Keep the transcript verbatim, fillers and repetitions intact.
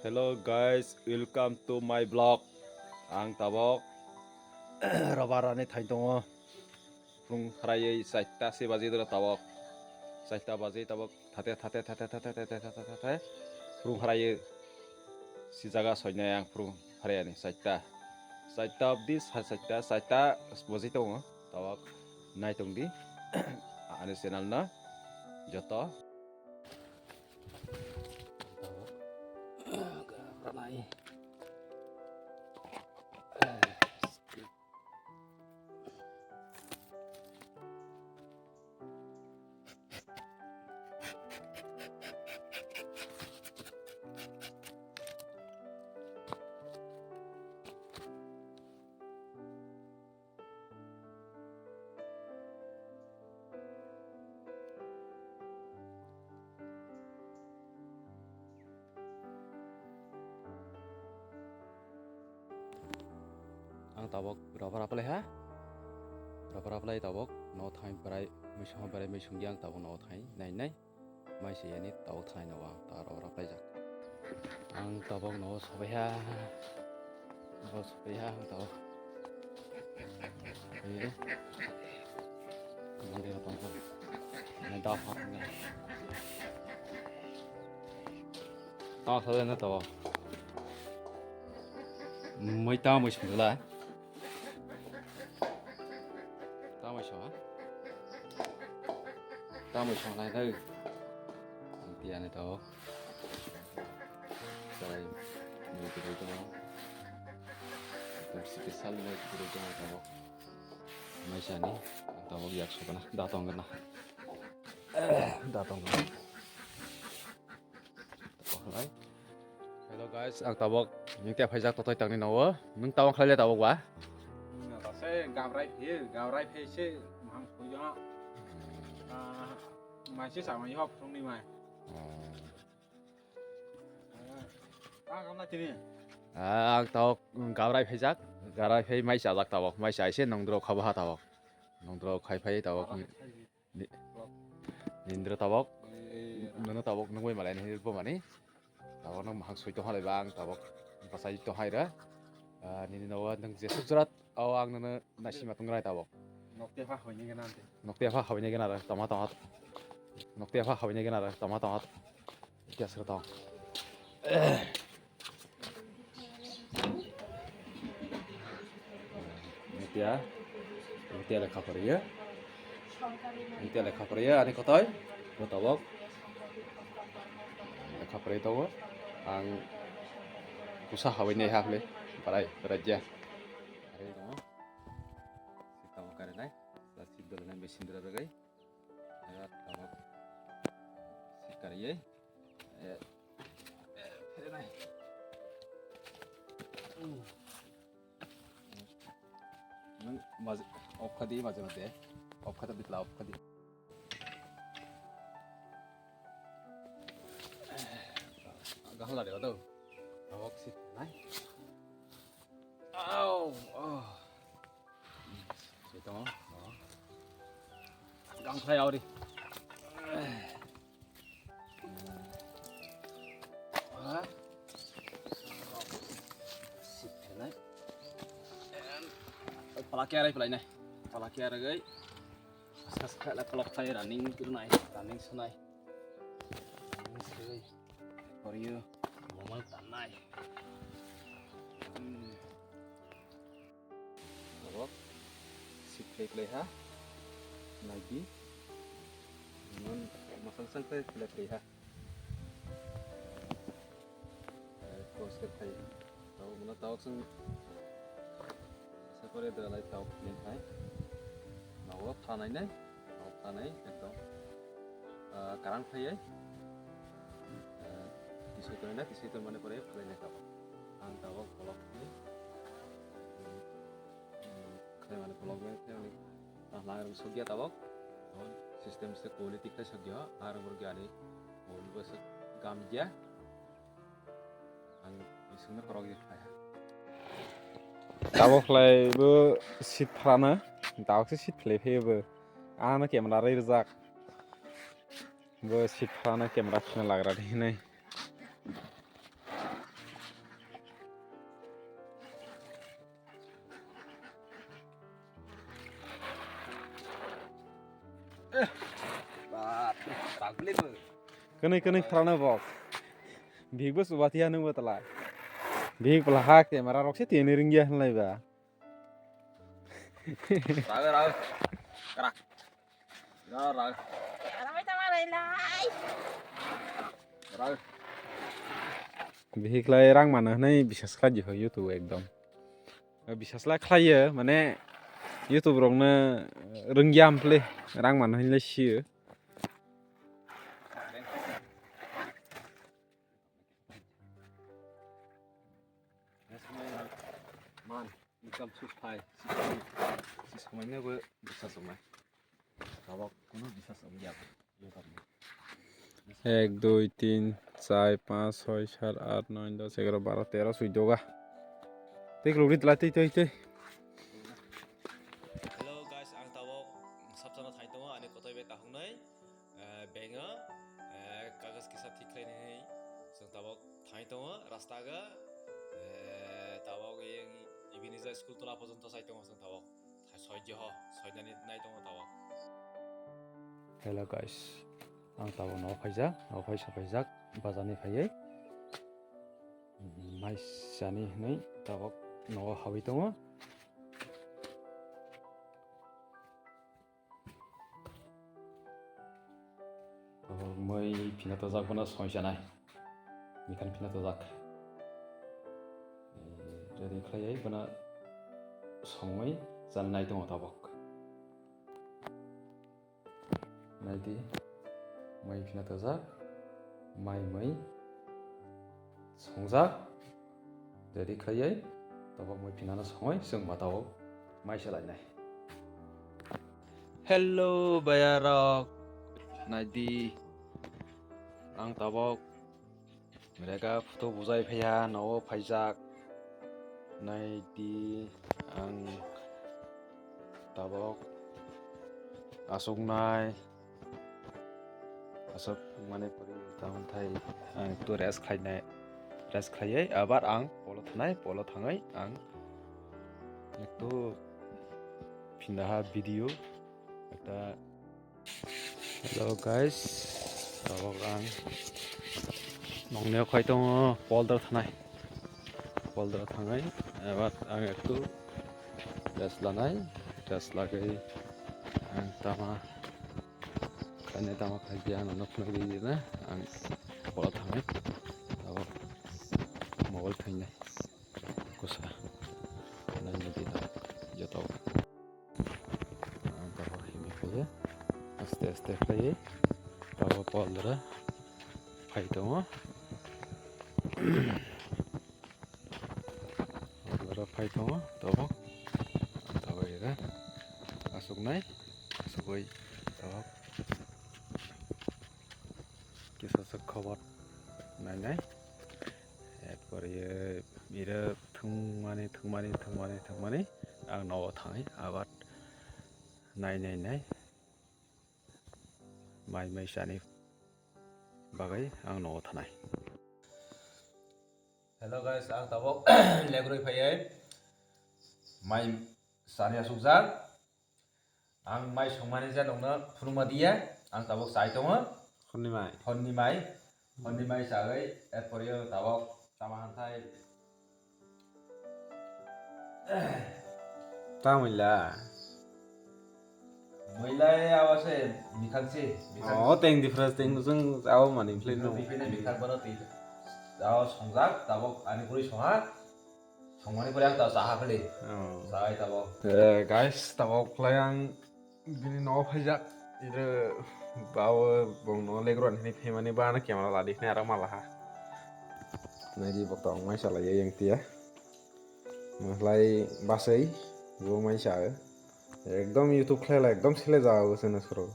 Hello guys, welcome to my vlog. Ang tabok robar rani thai tongo. Phung kharaiwi chaita se baji doro tabok. Chaita baji tabok thate thate thate thate thate thate thate phung kharaiwi si jaga soinai ang phung kharaiani chaita. Chaita obdi sa chaita chaita baji tongo tabok. Nai tongdi ani channel no joto. Ang tabok rubber apply ha. Rubber apply tabok no thang berai misong berai misong yang tabok no thang nai nai. Mai se yani tabok thai no ang ta rubber apply jak. Ang tabok no sobai ha. Tabok sobai ha ang tabok. Eh. Mandi na tong. Na da ha. Ta sa na tabok. Mai ta mai sung la. Tamai song ha? Tamai song lai dai. Ang tiya ni to. Salai ni tu tu. Tu special ni tu tu to. Mai sani. Tabok yak sokana. Datong kana. Datong kana. Tabok lai. Hello guys, ang tabok nung tiya phaijak totoi tangni nogo. Nung tabok khlai le tabok ba? Nung ta se gabrai phi, gabrai phi se mahang soi jong. Ah, mai se sa mai hop song ni mai. Ah, kam na tini. Ah, ang tabok gabrai phaijak, gabrai phai mai sajak tabok, mai sai se nong dro khabo ha tabok. Nong dro khai phai tabok. Ni-, nindra tabok. Nono tabok nungwi malai ni bo mani. Tabok nang mahang soi tong halai bang tabok. Bachai tong hai ra. Ah, nini nogo nang jesuk jora o ang nono naisima tong rai tabok. Nokte pha hoini gana ante. Nokte pha hoini gana ra tama tama. Nokte pha hoini gana ra tama tama. Gas ra tong. Nitya, nitya lekha poriya. Nitya lekha poriya, ani kotoi, bo tabok. Lekha poriya tabok. Ang kusa hawai nei hakle, parai, parai ja. Parai tongo. Sitamo kare nai, sa sidol nai mesin dra bagai. Aya tabok. Sikar ye. Eh, eh, phere nai. Hmm. Nang maje, off khadi maje maje. Off khadi bitla off khadi. Gahla de do. Tabok si nai. Au, oh. Sitamo. Gang khai auri. Ah. Sip thenai. Pala kya rai pala nai. Pala kya rai gai. Sas khai la kolok khai running kir nai. Running sunai. Running sunai. For you. Normal tanai. Hmm. Tabok, sip khlai khlai ha, naidi, non masang sang khlai khlai khlai ha. Eh, kos khe khai, tabok mano tabok sang, sa kore dalai tabok khlai khai, nogo phanai nai. Tabok phanai ekdom, ah, karang phaiye, ah, kisoi tonina, kisoi tonmani pore phalai nai tabok. Ang tabok kolok ni, hmm, hmm, khlaimani kolok ni, khlaimani, ah, lang rung sogya tabok. System se quality khlai sogya, ar umur gani, quality bo se gamya. Ang bisingno korok ye khlai ha. Tabok khlai bo seat phrano, tabok se seat khlai phaiyo bo. Ano camera rai rijak. Bo seat phrano camera phina lagra di hinui. Bap, tagli bo. Kwnwi kwnwi phrano bok. Bihik bo chuba tiya nungbo tala. Bihik pala ha camera rok se tiyani ringya hinlai ba. Raga, raga. Kara. Raga, raga. Raga. Bihik lai rang mano hinwi bisas khlai di ho YouTube ekdom. Bisas lai khlaiyo, mane YouTube rokno rwngya hwnphle rang mano hinle siyo. Man, income source phai, sisomai, sisomai no bo bisas wngnai. Tabok kuno bisas wngya. Ek, dui, tin, char, panch, soi, sat, at, noi, dos, egaro, baro, tero, suidoga. Tei kwlwng ri tla tei tei tei. Hello guys, ang tabok sabsano thai tongo, ani kotoi bai tahungnai, eh, benga, eh, kagas kisa thik khlainai, chwng tabok thai tongo, rastaga, eh, tabok yang Ebenezer school tola porjonto sai tongo chwng tabok. Soi je ho, soi nani nai tongo tabok. Hello guys, ang tabok nogo phaijak, nogo phai sophaijak, bazar ni phaiwi. Mai sani hinwi tabok nogo hawi tongo. Tabok mai phina tojak bono soi sanai. Mikhan phina tojak. Eh, ready khlaiwi bono songwi chanai tongo tabok. Naidi, mai phina tojak, mai mui songjak, ready khlaiwi tabok mai phinano songwi chwng matao mai selainai. Hello, bayarok, naidi, ang tabok Mereka photo bujai phaiya, nogo phaijak. Naidi ang tabok aswknai. Aswk mane pori tamo thai ang tu rest khlainai. Rest khlaiwi abar ang polo thanai, polo thangwi ang ektu phindaha video ekta. Hello guys, tabok ang nongni okhai tongo, polder thanai, polder thangai, ebar ang ektu rest lanai, rest lagwi ang tama khainai tama khai di, ang nono phunuk di na, ang polo thangai, tabok mobile khainai. Kusa. Naina di na joto. Ang tabok himwi phaiya. Aste aste khlaiwi. Tabok pol dora phai tongo. Pol dora phai tongo. Tabok. Tabok ira. Aswknai. Aswkwi tabok. Kisa sa khobor nainai. Erpore ira thwngmani, thwngmani, thwngmani, thwngmani ang nogo thangwi abar nai, nai, nai. Mai, mai sani bagwi ang nogo thanai. Hello guys, ang tabok legroi phaiwi mai sani asukjak. Ang mai songmani je nongno phunukma diya, ang tabok chai tongo. Honni mai. Honni mai. Honni mai chagwi, erpore tabok tama hanthai. Tamwila. Mwilai awase mikhansi, mikhan. Oh, teng difference teng jeng aw mani phlai no. Bifine mikhan bono twi. Aw songjak, tabok ani puri songa. Songmani pore ang ta chaha phili. Oh. Chai tabok. Eh, guys, tabok khlai ang bini nogo phaijak. Ire bawo bong no legroi hinwi phaimani ba ano camera ladi hinwi aro malaha. Naidi bo tong mai salai yang tiya. Mahlai basai bo mai sa. Ekdom YouTube khlai la ekdom sele jago sene soro.